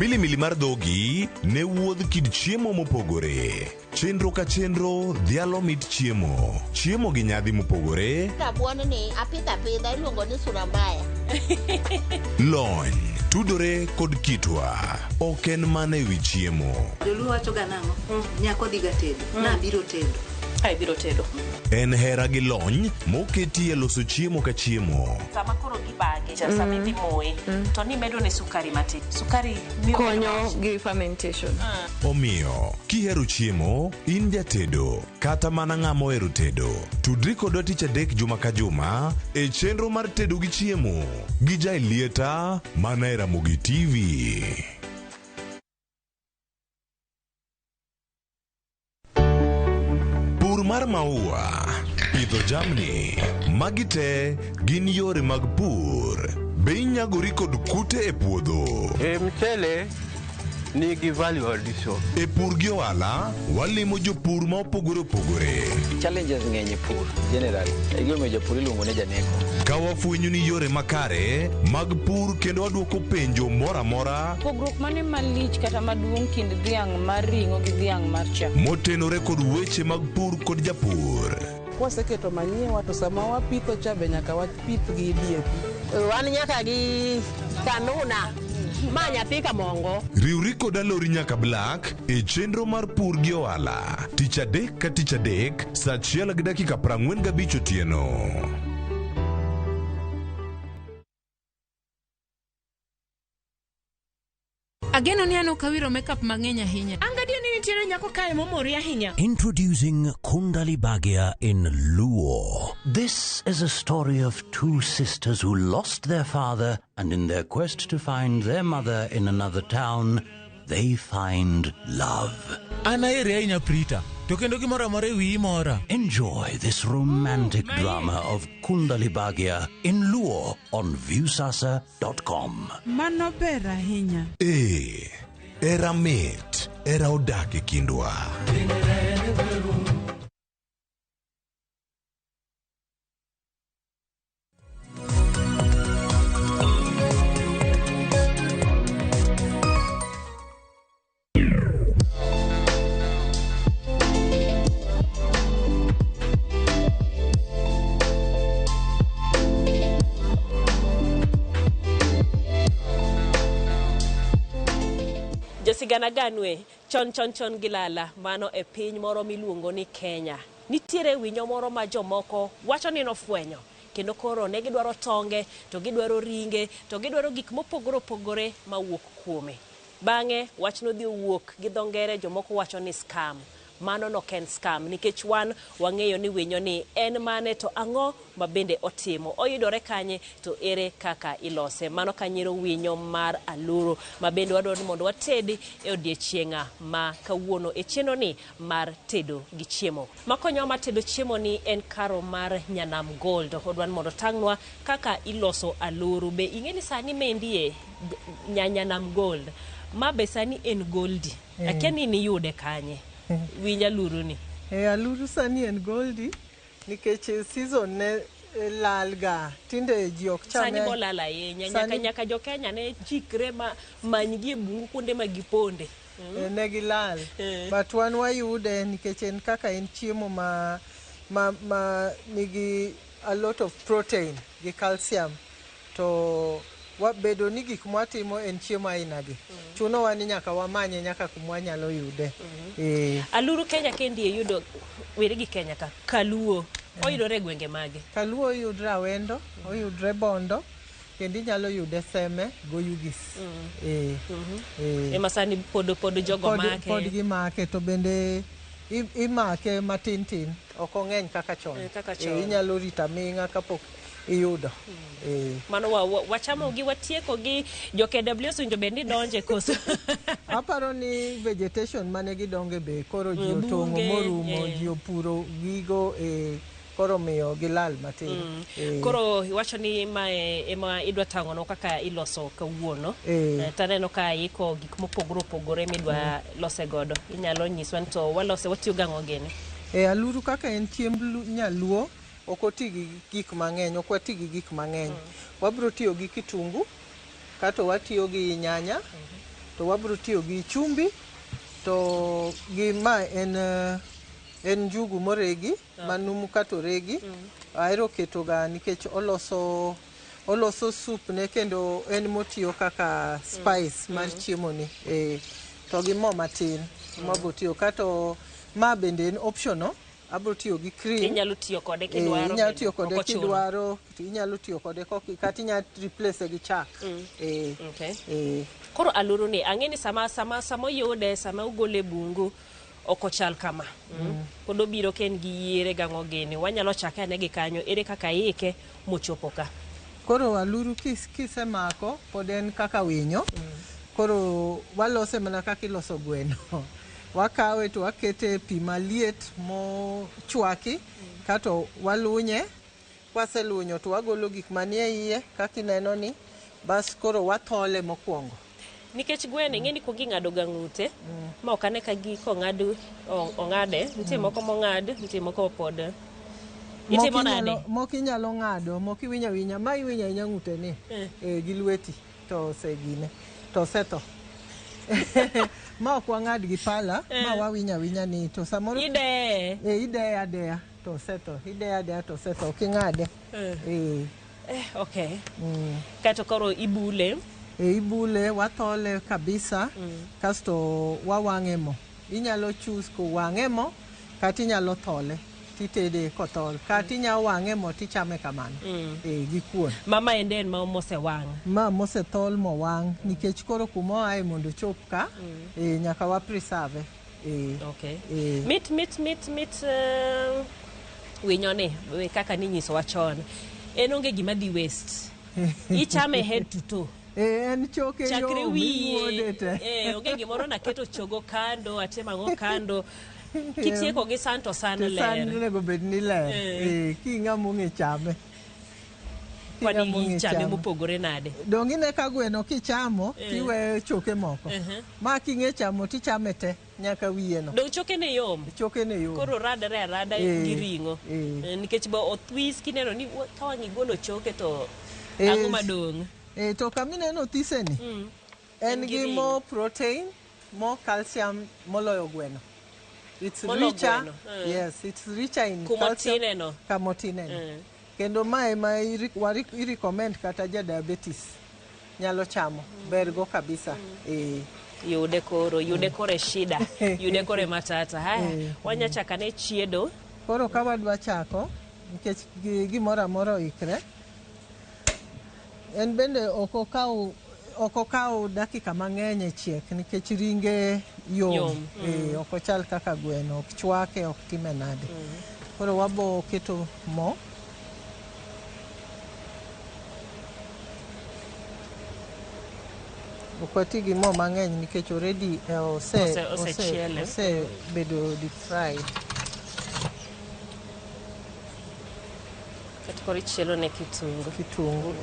Milimili mar dhogi ne wuodh kit chiemo mopogore. Chenro ka chenro dhialo mit chiemo. Chiemo gi nyadhi mopogore. Rabuon ni apidho apidha iluongo ni sura mbaya. Lony tudore kod kitwa. Ok en mana e wi chiemo. Joluo wacho ga nang'o? Nyako dhiga tedo. Nabiro tedo. Ai biro tedo. En hera gi lony moketi e loso chiemo ka chiemo. Sama koro gibage, sama idhi moye, to nimedo ne sukari matin. Sukari miyo konyo gi fermentation. Omiyo, kihero chiemo, in jatedo, kata mana ng'ama ohero tedo, tudri kodwa tich adek juma ka juma e chenro mar tedo gi chiemo gi Jaelieta mana e Ramogi TV. Pur mar maua, pidho jamni, magi te gin yore mag pur. Be inyagori kod kute e puodho? E mchele nigi value addition. E pur gi ohala, walimo jopur ma opogore opogore. Challenges ng'eny e pur generally. E gimomiyo japur iluongo ni janeko. Ka wafwenyo ni yore makare mag pur kendo wadwoko penjo moro amora Pogruok mane malich kata maduong' kind dhiang' mar ring'o gi dhiang' mar chak? motenore kod weche mag pur kod japur. Kwaseketo manyiwa to sama wapitho cha be nyaka wapith gi DAP. Wan nyaka gi kanuna ma nyathi kamongo. Riwri kod Alori nyaka Black e chenro mar pur gi ohala tich adek ka tich adek saa achiel gi dakika 45 otieno. Ageno ni an ok awiro makeup mang'eny ahinya. An gadier ni nitiere nyako kae momori ahinya. Introducing Kundali Bhagya in Luo. This is a story of two sisters who lost their father and in their quest to find their mother in another town, they find love. An aheri ahinya Prita, to kendo gimoro amora e wiyi mora. Enjoy this romantic drama of Kundali Bhagya in Luo on Viusasa.com. Mano ber ahinya. Ee, era mit, era odak e kindwa. Josigana ganwe, chon chon chon gi lala, mano e piny moro miluongo ni Kenya. Nitiere winyo moro ma jomoko wacho ni nofwenyo kendo koro ne gidwaro tonge, to gidwaro ringe, to gidwaro gik mopogore opogore mawuok kuome. Bang'e wach nodhi owuok gi dho ngere jomoko wacho ni scam. Mano nok en scam nikech wan wang'eyo ni winyo ni en mane to ang'o ma bende otimo. Oyudore kanye to ere kaka ilose. Mano kanyiero winyo mar aluro ma bende wadwaro ni mondo watedi e odiechieng'a ma kawuono e chenro ni mar tedo gi chiemo. Makonyowa mar tedo chiemo ni en karo mar Nyanam Gold. Odwa ni mondo otang'nwa kaka iloso aluru. Be ing'e ni sani mendie Nyanam Gold. Ma be sani en goldi. Akia ni niyude kanye. Winj aluru ni. E, aluru sani en goldi nikech season ne lal ga tinde ji ok chame. Sani bolal ahinya nyaka nyaka jo Kenya ne chikre ma many gi e bungu kuonde ma giponde. Ne gilal. But wan wayude nikech en kaka en chiemo ma ma nigi a lot of protein gi calcium to wabedo ni gik mwatimo en chiemo aina gi. Chunowa ni nyaka wamanye nyaka kuma wanyalo yude. Aluru Kenya kendi iyudo weri gi Kenya ka kaluo oyudore e gwenge mage? Kaluo oyudre Awendo, oyudre Bondo, kendo inyalo yude Seme goyugis. Ema sani pod pod jogo make. Pod gimake to bende imake matin tin, ok ong'eny kaka chon. Kaka chon. Inyalo rito aming'a kapok iyudo. Mano wachamo gi watieko gi jo KWS owinjo bed ni donje koso. Aparo ni vegetation mane gidonge be koro ji otong'o morumo, ji opuro gigo koro miyo gilal matin. Koro iwacho ni mae ema idwa tang'onwa kaka iloso kawuono. Taneno ka iko gik mopogore opogore midwa lose godo. Inyalo nyiswa ni to walose watiyo gang'o gini? Aluru kaka en chiemb nyaluo ok oti gi gik mang'eny, ok wati gi gik mang'eny. Wabiro tiyo gi kitungu, kato watiyo gi nyanya, To wabro tiyo gi chumbi to gi ma en en njugu moregi manumu kata oregi. Ahero keto ga nikech oloso oloso soup ne kendo en motiyo kaka spice mar chiemo ni. To gi mo matin mabro tiyo kato ma bende en optional. Abro tiyo gi cream. Inyalo tiyo kode kidwaro. Inyalo tiyo kode ok ochuno. Kidwaro, inyalo tiyo kode kata inyalo replace gi chak. Okay. Koro aluru ni ang'e ni sama oyude, sama ogole e bungu ok ochal kama. Pod obiro ka en gi yiere gang'o gini. Wanyalo chake ane gi kanyo ere kaka iike mochopo ka. Koro aluru kisemako pod en kaka winyo. Koro walose mana kaka iloso gweno. Wakawe to wakete e pi maliet mochwaki kato walunye. Kwaselunyo to wagolo gik manie iye kaka ineno ni. Bas koro wathole mokwongo. Nikech gweno ing'e ni kuongo ing'ado ga ng'ute ma ok ane ka gi kong'ad ong'ade nitie moko mong'ad nitie moko pod itimo nade? Moko inyalo ng'ado, moko iwinyo awinya, ma iwinyo awinya ng'ute ni gi lweti to osegine to osetho. Ma ok wang'ad gi pala, ma wawinyo awinya ni to samoro ideye. Ideye adeya to osetho, ideye adeya to osetho, ok ing'ade. Okay. Kaeto koro ibule. Ibule, wathole kabisa, kasto wawang'e mo. Inyalo choose kowang'e mo kata inyalo thole titede kothol, kata inyalo wang'e mo tichame kamano. Gi kuon. Mama ende en ma mosewang'. Ma mosethol mowang' nikech koro kuma oaye mondo ochop ka, nyaka wa preserve. Okay. Mit mit mit mit winyo ni kaka ninyisowa chon. En onge gima dhi waste. Ichame head to toe. En choke chakre yom, wiye. imuode te. Onge gimoro naketo chogo kando, atemo ang'o kando. Kitieko gi san to san To san ler. onego bed ni ler. Ki ng'ama ong'e chame. Ki Kwani ng'ama ong'e ichame chame. mopogore nade? Dong ine ka gweno kichamo tiweyo choke moko. Ma king'e chamo tichame te nyaka wiye no. Dong choke ne yom. Choke ne yom. Koro radre arada gi ring'o. Nikech bo othwis kineno ni ka wang' igolo choke to ang'o madong'? To kamineno othise ni, en gi more protein, more calcium moloyo gweno. It's Moloyo richer. gweno. Yes, it's richer in Kuma calcium. otine no. Kama otine no. Kendo mae ma i-recommend kata ja diabetes nyalo chamo. Ber go kabisa. Yude koro, yude koro e shida, yude koro e matata. Haya, wanya chaka ne chiedo. Koro ka wadwa chako, nikech gimoro amora oikre, en bende ok okaw dakika mang'eny e chiek nikech ringe yom. Yom. Ok ochal kaka gweno, ok chwake, ok time nade. Koro wabo keto mo. Ok wati gi mo mang'eny nikech already Osechiele. Osebedo deep fried. Kato koro ichielo ne kitungu. Kitungu.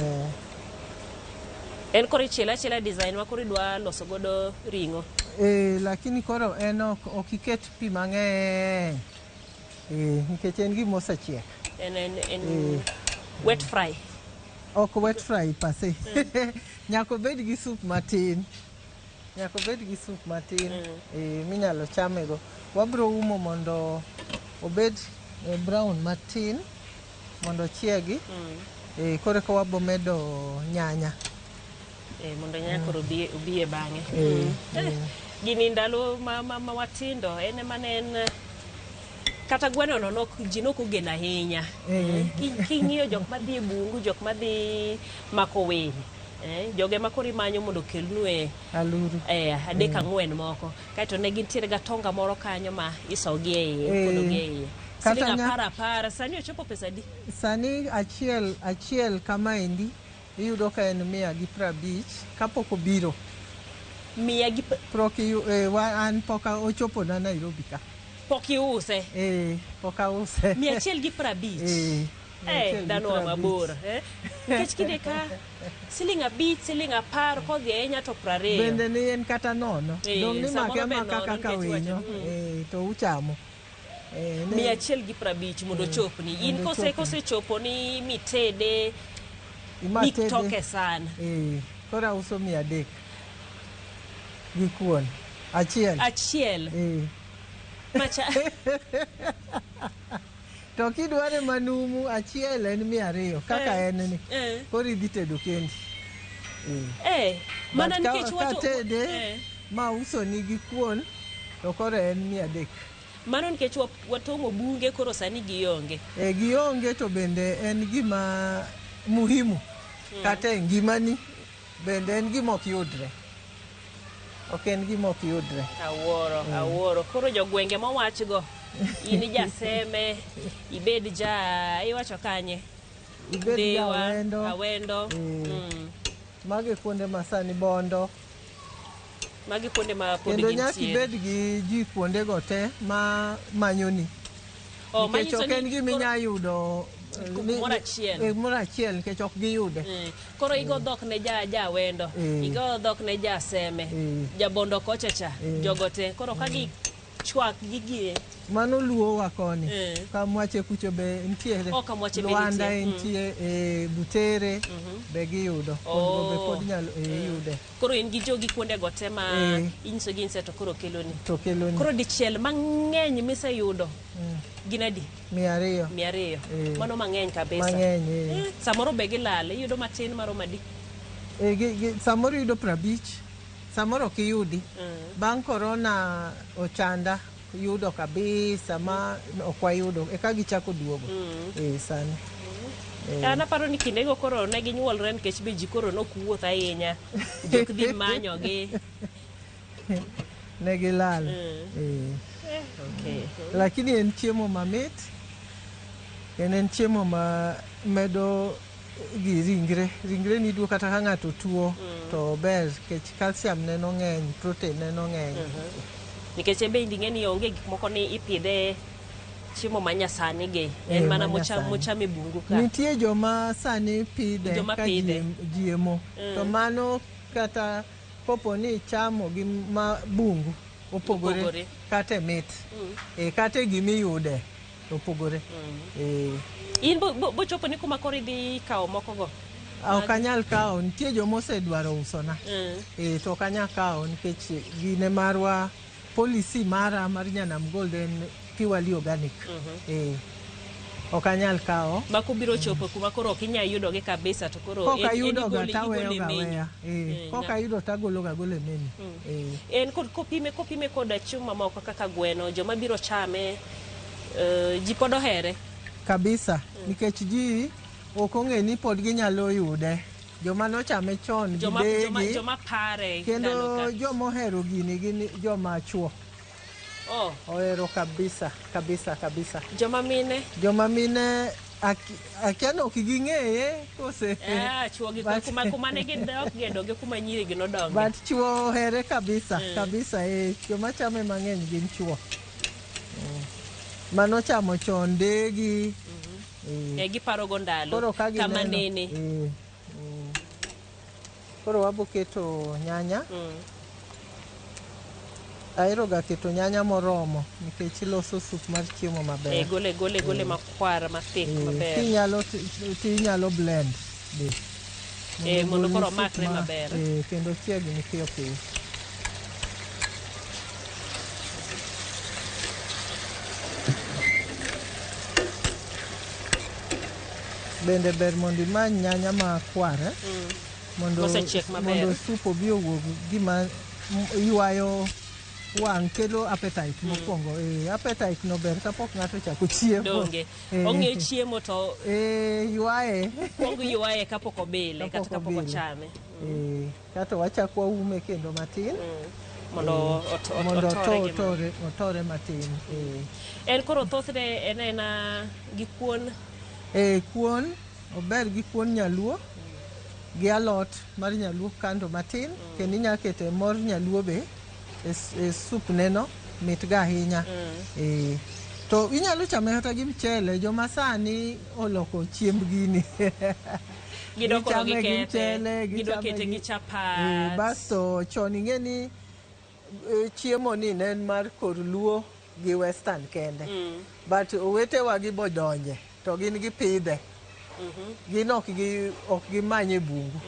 En koro ichielo achiela design ma koro idwa loso godo ring'o. Lakini koro en ok iket pi mang'eny. Nikech en gima osechiek. En wet fry. Ok wet fry per se. Nyaka obed gi soup matin. Nyaka obed gi soup matin minyalo chamego. Wabro umo mondo obed brown matin mondo ochiegi. Koro eka wabo medo nyanya. Mondo nyanya koro obi e bang'e. Gini ndalo ma watindo en ema ne en kata gweno no nok ji nok ogeno ahinya. King'iyo jok madhi e bungu, jok madhi mako winy. Joge ma koro imanyo mondo okelnu e aluru. 3 4 moko. Kaeto ne gintiere gatonga moro kanyo ma isogi e iye, ipodogi e iye. Kata Siling 10 10, sani ochopo pesa adi? Sani achiel achiel kamaendi iyudo ka en 150 kapok obiro. Mia gi Pok an pok ochopo na Nairobi ka. Pok iuse? Pok ause. 150. 150. Dhano wa mabor. Nikech kinde ka siling 5, siling 10 kodhi ahinya to 20. Bende ni en kata nono. Dong' ni Samoro make be amaka nono kaka nikech winyo. iwacho, To uchamo. 150 mondo ochopni. In Mondo ochopni. kosechopo ni mitede, Imatede. mitoke san. Koro auso 300. Gi kuon. Achiel. Achiel. Eh. Macha. To kidware manumu achiel en 200 kaka en ni. Koro idhi tedo kendi. Eh. Mana But nikech wacho katede ma uso ni gi kuon to koro en 300. Mano nikech watong'o bunge koro sani gionge. E, gionge to bende en gima muhimu kata e ngimani bende en gima ok yudre. Ok en gima ok yudre. Awuoro, awuoro. Koro jogwenge mowachgo, in jaseme, ibed ja iwacho kanye? Ibed Ndhiwa, ja Awendo. Awendo. Mago e kuonde ma sani Bondo. Magi kuonde ma pod Kendo nyaka gintiere. ibed gi ji kuondego te ma manyoni. Oh, Nikech manyiso ok en ni gima koro- inya yudo Kumoro achiel. E, kumoro achiel nikech ok giyude. Koro igo dhok ne ja Awendo, igo dhok ne ja Seme, ja Bondo kocha cha, jogo te. Koro ka gi chwak gigi Mano luowa koni. Kamwache kucho be nitiere. Oh, Kamwache be Luanda nitie. nitie, Butere be giyudo. Kuondego be pod nyalo yude. Koro in gi jogi kuondego te ma inyiso gi inse to koro keloni. To keloni. Koro dichiel mang'eny miseyudo gin adi? 200. 200. Mano mang'eny kabisa. Mang'eny, Samoro be gilal, iyudo matin maromo adi? Samoro iyudo 50, samoro ok iyudi. Bang' korona ochanda yudo kabisa ma ok wayudo eka gichako duogo. Sani. An aparo ni kindego koro ne ginyuolre nikech be ji koro nok wuoth ahinya. Jok dhi manyogi. Ne gilal. Okay. Lakini en chiemo mamit kendo en chiemo ma medo gi ringre. Ringre ni duo kata ka ng'ato tuo to ober nikech calcium neno ng'eny, protein neno ng'eny. Nikech en be ing'e ni onge gik moko ni ipidhe chiemo ma nyasani gi. En mana mocham e bungu ka. Nitie joma sani pidhe Joma ka pidhe. jiemo. To mano kata kopo ni ichamo gi ma bungu opogore kata e mit. Kata e gimiyude opogore. In bochopo ni kuma koro idhi kawo moko go? Ok anyal kawo, nitie joma osedwaro usona. To ok anyal kawo nikech gine marwa policy mara mar Nyanam Gold en purely organic. Ok anyal kawo. Ma kubiro chopo kuma koro ok inyal yudogi kabisa to koro Kok ayudoga igole taweyoga e menu. aweya. Kok ayudo tagologa agola e menu. En kod kopime koda chiemo mamoko kaka gweno, joma biro chame, ji pod ohere. Kabisa, nikech ji ok ong'e ni pod ginyalo yude. Joma nochame chon gi deyegi, Joma pare kendo joma ohero gini gin joma chuo. Ohero kabisa, kabisa, kabisa. Joma mine? Joma mine akia ni ok ging'eye kose. Chuo gi kuma ne gidok gedo gi kuma nyiri gi nodonge. But chuo ohere kabisa, kabisa. Joma chame mang'eny gin chuo. Mano chamo chon degi. Giparo go ndalo kama nene. Koro wabo keto nyanya. Ahero ga keto nyanya moromo nikech loso sup mar chiemo maber. Gole makwar mathik maber. Kinyalo tinyalo blend be. Mondo koro omakre maber. Kendo chiegni piyo piyo. Bende ber mondo imany nyanya makwar mondo sup obi owuog gima ywayo wang' kelo appetite mokwongo. Appetite no ber kapok ng'ato ochako chiemo. Donge. Ong'iyo chiemo to ywaye. Kuong ywaye kapok obile kata kapok ochame. Kato wachako waume kendo matin. Mondo otore matin. En koro thothne en aena gi kuon. Kuon ober gi kuon nyaluo gi alot mar nyaluo kando matin kendo inyalo kete mor nyaluo be e sup neno mit ga ahinya. To inyalo chame kata gi mchele. Joma sani oloko chiemb gini. Gichame gi mchele, gidwa kete gi chapat. Basto chon ing'e ni chiemo ni ne en mar kor luo gi western kende. But owetewa gi bodonje to gin gipidhe. Gin ok gimanye bungu.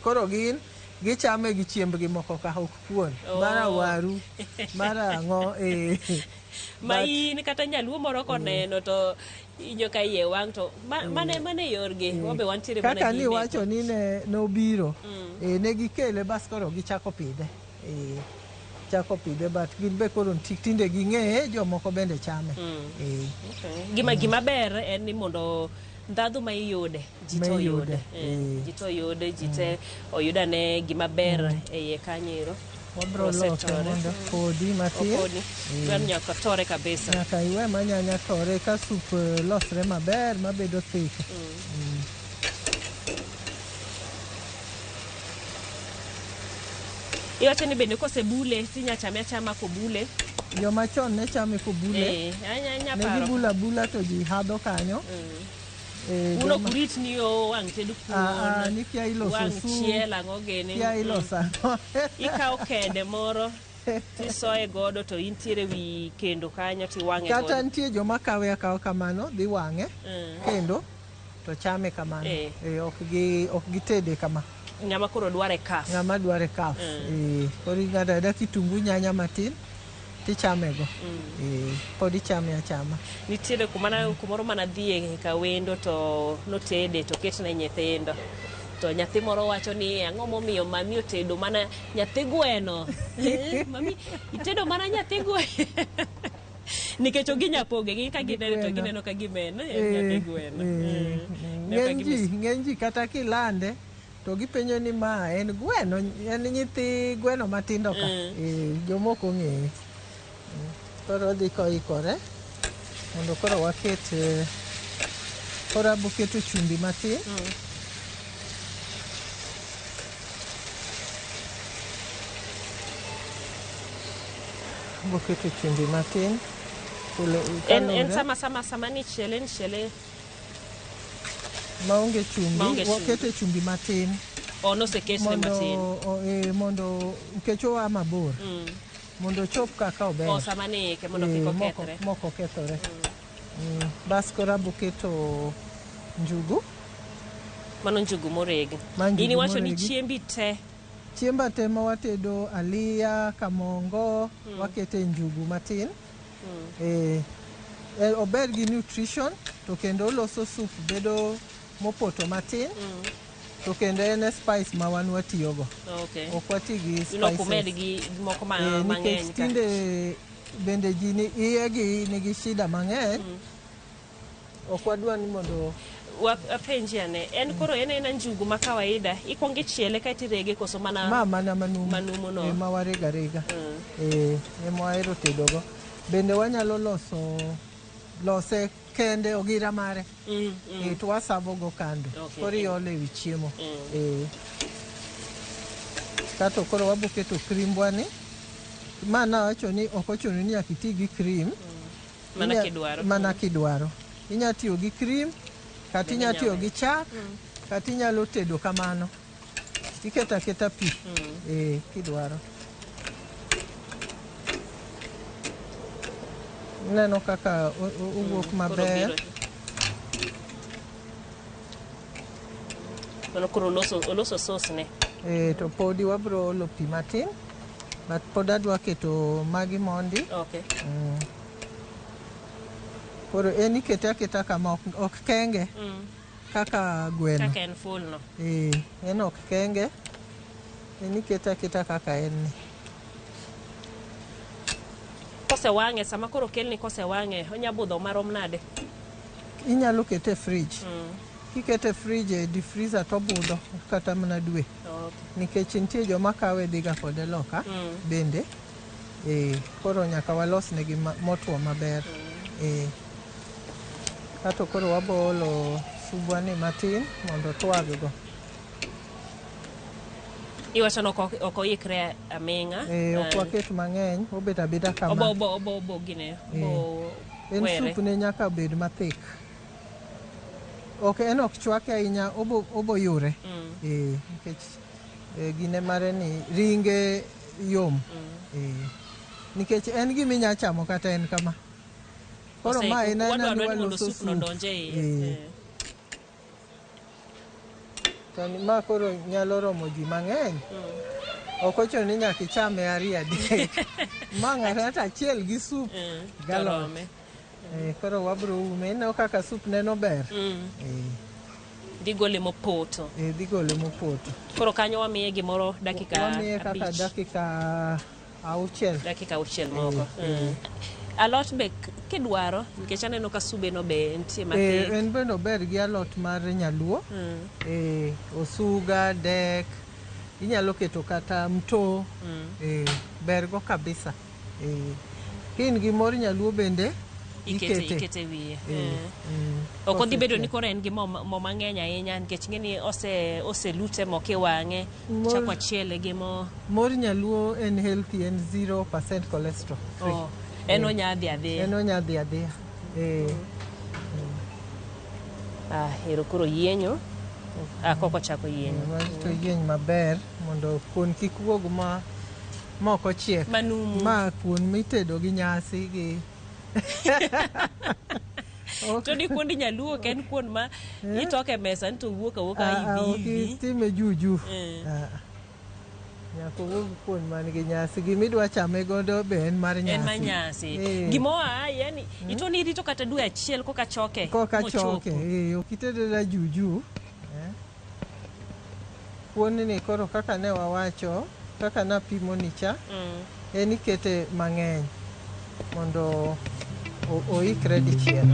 Koro gin Gichame gi chiembgi moko ka ok kuon. Oh. Mara waru, mara ang'o eh. Ma But- in kata nyaluo moro koneno to injo ka iye wang' to mane mane yorgi. Wabe wantiere mana Kaka gi ni neko. wacho ni ne nobiro ne gikele bas koro gichako pidhe. Chako pidhe but gin be koro tinde ging'eye jomoko bende chame. Okay. Gima ber en ni mondo ndhadhu ma iyude ji Ma te iyude, oyude. eh. Ji te oyude, ji te oyudane gima ber e iye kanyo ero. Wabro loke Osetore. mondo podi matin. Opodi. Dwaro nyaka tore kabisa. Nyaka iwe ma nyanya tore ka sup losre maber mabedo thick. Iwacho ni bende kosebule tinya chame achama kobule. Joma chon ne chame kobule. Anya Ne paro. gibulo abula to ji hadho kanyo. Un ok urit ni o wang' tedo kuon. Ni kia iloso wang' sup. chiel ang'o gini. Kia iloso ang'o. Ikawo kede moro tisoye godo to intiere wi kendo kanyo tiwang'e Kata godo. nitie joma kawe akawa kamano dhi wang'e kendo to chame kamano. Ok gitede kama. Ng'ama koro dware kaf. Ng'ama dware kaf. Koro ing'ado ada kitungu nyanya matin tichamego. Pod ichame achama. Nitiere kumoro manadhiye ka wendo to notede to ketne nyithindo. To nyathi moro wacho ni ang'o momiyo mami otedo mana nyathi gweno. Mami itedo mana nyathi gweno. Nikech oginya poge gi ka ginene to gineno ka gima en nyathi gweno. Ng'eny ji kata kilande to gipenjo ni ma en gweno, en nyithi gweno matindo ka. Jomoko ong'eye. Koro odhi koikore mondo koro waket koro abo keto chumbi matin. Abo keto chumbi matin. En sama ni chiele ni chiele maonge chumbi, wakete chumbi matin. Noseketne matin. Mondo nikech oa mabor. Mondo ochop kaka ober. Sama ni ike mondo kik okethre. Mok okethore. Bas koro abo keto njugu. Mano njugu moregi. In iwacho ni chiembi te. Chiemba te ma watedo aliya, kamongo, wakete njugu matin. Ober gi nutrition to kendo oloso soup bedo mopoto matin. To kendo en spice ma wan watiyogo. Ok wati gi spices. Ok umed gi moko mang'eny. Nikech tinde bende ji ni iye gi nigi shida mang'eny. Ok wadwa ni mondo Wapenji ane, en koro en ena njugu ma kawaida, ikwongo ichiele kaeto irege koso mana ma mana manumu. Manumu no. Ma warega rega. Ema wahero tedogo. Bende wanyalo lose kende ogira mare. To wasavo go kando. Koro iole ewi chiemo. Kato koro wabo keto cream ni. Ma nawacho ni ok ochuno ni nyaka iti gi cream. Mana kidwaro. Mana kidwaro. Inya tiyo gi cream, kata inya tiyo gi chak, kata inyalo tedo kamano. Iketo aketa pi. Kidwaro. Neno kaka owuok maber. Mano koro oloso sauce ne. To podi wabro olo pi matin. But pod adwa keto magi mondi. Koro en ikete aketa kama ok kenge. Kaka gweno. Kaka en full no. En ok kenge. En ikete aketa kaka en ni. Kosewang'e, sama koro kelni kosewang'e, onya budho marom nade? Inyalo kete e fridge. Kikete e fridge e deep freezer to obudho kata mana dwe. Nikech nitie joma kawe dhiga kode loka bende. Koro nyaka walosnegi motwo maber. Kato koro wabo olo subwa ni matin mondo otwag go. Iwacho ni ok oikre aming'a. Ok waket mang'eny, obet abeda kama. Obo gine, obo En were. sup ne nyaka bed mathik. Ok en ok chwake ahinya, obo yure. Nikech gine mare ni ringe yom. Nikech en gima inya chamo kata en kama. Koro ma en aena ni waloso sup. Iye. To ma koro nyalo romo ji mang'eny. Ok ochuno ni nyaka ichame ariyo adek. Ma ng'ato ng'ato achiel gi sup galot. Torome. Koro wabro ume. Ineno kaka sup neno ber. Dhi gole mopoto. Dhi gole mopoto. Koro kanyo wamiye gimoro dakika Wamiye kaka 5. dakika 6. Dakika 6 moko. Alot be kidwaro, nikech aneno ka sube no be nitie mathik. En bende ober gi alot mar nyaluo. Osuga, dek, inyalo keto kata mto. Ber go kabisa. Ka in gi mor nyaluo bende ikete wiye. Ok odhi bedo ni koro en gi mo mang'eny ahinya nikech ing'e ni oselute mo kiwang'e, chako achiele gi mo. Mor nyaluo en healthy, en 0% cholesterol free. En onya dhi adhiya. En onya dhi adhiya. Ero koro yienyo. Koko chako yienyo. To yieny maber mondo kuon kik wuog ma mok ochiek. Manumu. Ma kuon mitedo gi nyasi gi To ni kuond nyaluo ok en kuon ma itoke mesa ni to wuok awuoka ibi. Ok itime juju. Nyaka owuog kuon man gi nyasi. Gimidwa chame godo be en mar nyasi. En mar nyasi. Gimoa, yani ito ni irito kata dwe achiel koka choke. Koka choke. Ok itede da juju. Kuon ni koro kaka ne wawacho, kaka napimo ni cha, en ikete mang'eny mondo oikre dichiel.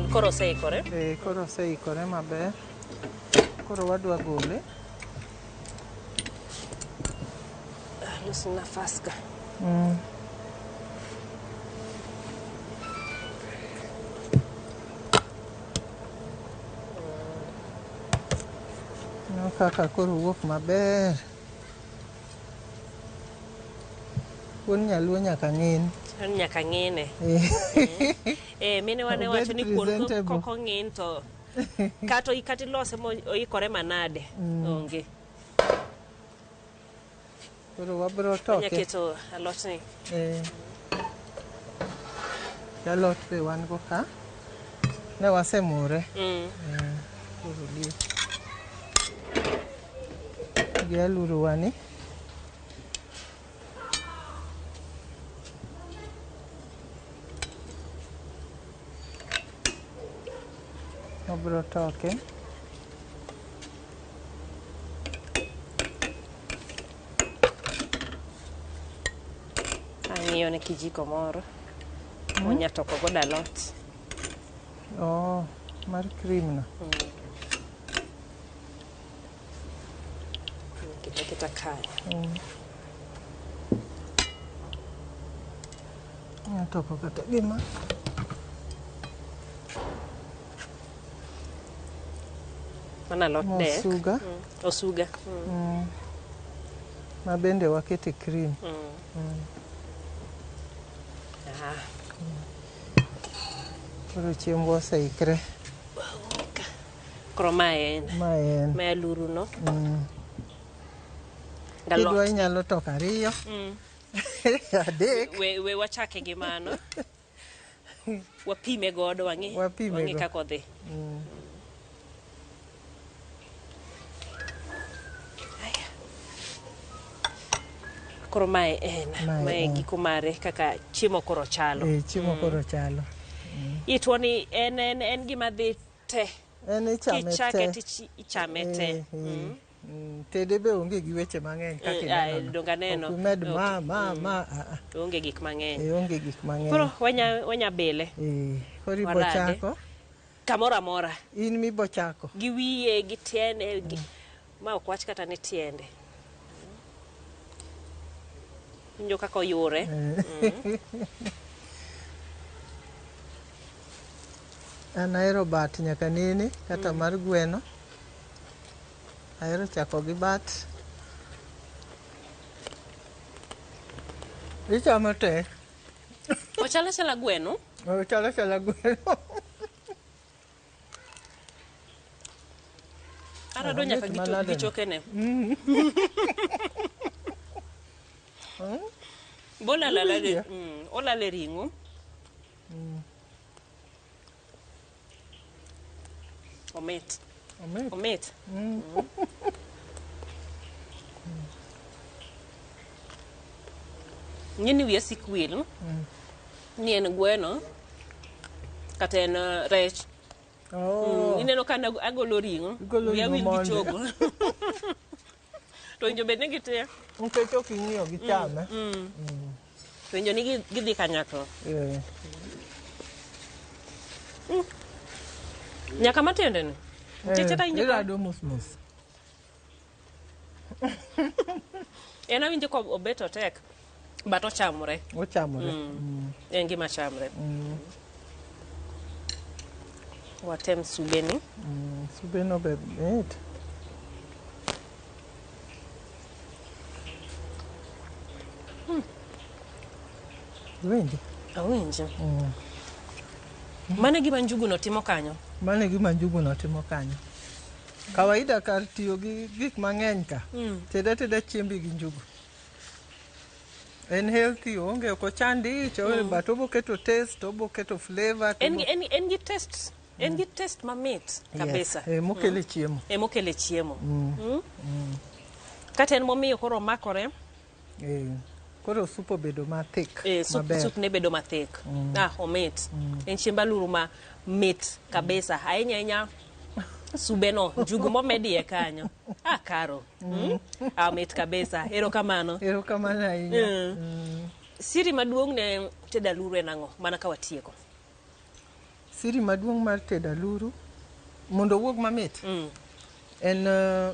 Koro oseikore? Koro oseikore maber. Koro wadwa gole. Los nafas ka. No kaka koro wuok maber. Kuon nyaluo nyaka ng'in. Nyaka ng'ine. Mine wane wacho ni kuon koko ng'in to kata ilose moikore manade onge. Koro wabro toke. Wanya keto alot ni. Alot be wan go ka. Ne wasemure. Koro liet. Gi aluro wani. Obro toke. Ang'iyo ne kijiko moro. Onya toko godo alot. Mar cream no. Keta kae. Toko kata gima. Mana alot dek. Osuga. Osuga. Ma bende wakete cream. Koro chiembwa oseikre. Koro mae en. Mae en. Mae aluru no. Kidwa inyalo toko 2. 3. We wachake gi mano. Wapime godo wang'i kaka odhi. Koro mae en. Mae giko mare kaka chiemo koro chalo. Chiemo koro chalo. Itwo ni en gima dhi te. En ichame te. Kichake to ichame te. Tede be onge gi weche mang'eny kaka ineno. Donge aneno. Ok imed ma. Onge gik mang'eny. Onge gik mang'eny. Koro wanya bele. Koro ibo chako. Kamoro amora. In mibo chako. Gi wiye, gi tiende. Ma ok wach kata ni tiende. Winjo kaka oyure. An ahero bat nyaka nene kata mar gweno. Ahero chako gi bat. Ichamo te. Ochalo achala gweno. Ochalo achala gweno. Arado nyaka Omit gi manade gi no. chokene. Bolala Iwinjo? olale ring'o. Omit. Omit. Omit. Ng'eni wiya sik wil ni en gweno kata en rech. Oh. Ineno ka agolo ring'o, Igolo wiya ring'o wil gi mondi. chogo. To winjo bed ni gite. Nikech ok ing'iyo gi chame. To winjo ni gidhi kanyakla. Eh. Nyaka matiende ni. Nikech kata winjo ka- Irado mos mos. En awinjo ka obet otek, but ochamore. Ochamore. En gima chamre. Watem subeni. Subeno be mit. Iwinjo? Awinjo. Mano e gima njugu no timo kanyo. Mano e gima njugu no timo kanyo. Kawaida kar tiyo gi gik mang'eny ka, ted ateda chiembi gi njugu. En healthy, oonge ok ochand ich, but obo keto taste, obo keto flavor. En gi, en gi taste, en gi taste mamit kabisa. Yes, mokele chiemo. Emokele chiemo. Kata en momiyo koro omakore, Eh, koro sup obedo mathik sup, maber. sup ne bedo mathik. Ah, omit. En chiemb aluru ma mit kabisa. Ahinya ahinya subeno, njugu momed iye kanyo. Ah, Karo. Ah, mit kabisa. Erokamano. Erokamano ahinya. Siri maduong' ne tedo aluru en ang'o? Mana ka watieko. Siri maduong' mar tedo aluru mondo owuog mamit en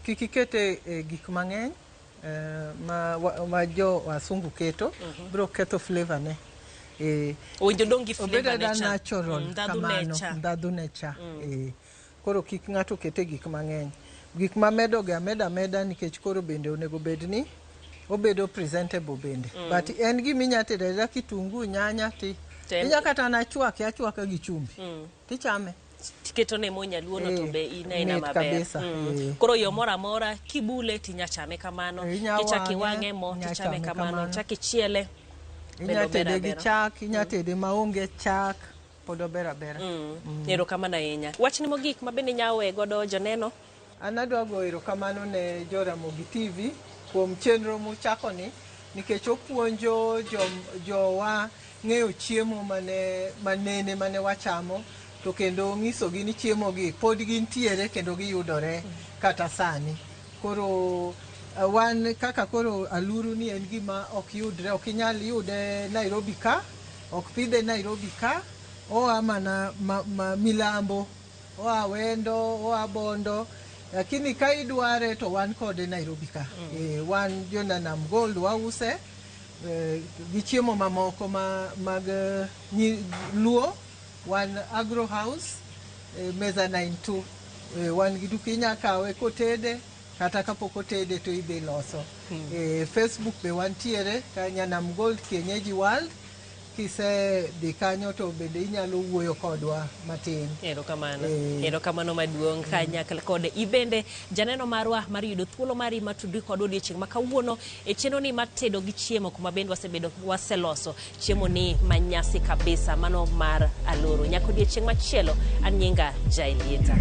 kik ikete e gik mang'eny ma jo wasungu keto biro ketho flavor ne. Owinjo dong' gi Obed flavor ne ada cha. natural Ndhadhu ne kamano, cha. ndhadhu ne cha. Koro kik ng'ato kete gik mang'eny. Gik mamedo gi ameda ameda nikech koro bende onego bed ni obedo presentable bende. But en gima inya tedo ateda kitungu, nyanya ti inya kata na chwake achwaka gi chumbi. Tichame. Tiketo ne mo nyaluo no to be in aina mit maber. kabisa, Koro yo moro amora kibule tinya chame kamano, Inya kichak wang'e, iwang'e mo inya tichame chame kamano, kamano. chak ichiele. Inya bende ober tede gi abera. chak, inya tede maonge chak, pod ober abera. Erokamano ahinya. Wachni mogik ma bende inya we godo joneno? An adwa goyo erokamano ne Joramogi TV kuom chenro muchakoni nikech opuonjo jowa ng'eyo chiemo manene mane wachamo to kendo ng'isogi ni chiemo gi pod gintiere kendo giyudore kata sani. Koro wan kaka koro aluru ni en gima ok yudre, ok inyal yude Nairobi ka, ok pidhe Nairobi ka, oa mana milambo, oa Wendo, oa Bondo, lakini ka idware to wan kode Nairobi ka. Wan Jonanam Gold wause gi chiemo mamoko mag Luo, wan Agro House, meza 92. Wan gi duka inya kawe kotede kata kapok otede to idhi loso. Facebook be wantiere ka Nyanam Gold Kienyeji World. Kise dhi kanyo to bende inyalo wuoyo kodwa matin. Erokamano. Erokamano maduong' kanyakla kode. Ibende janeno marwa mar yudo thuolo mari matudri kodwa odiochieng' ma kawuono e chenro ni mar tedo gi chiemo kuma bende waseloso chiemo ni manyasi kabisa mano mar aluru. Nyaka odiochieng' machielo, an nyinga Jaelieta.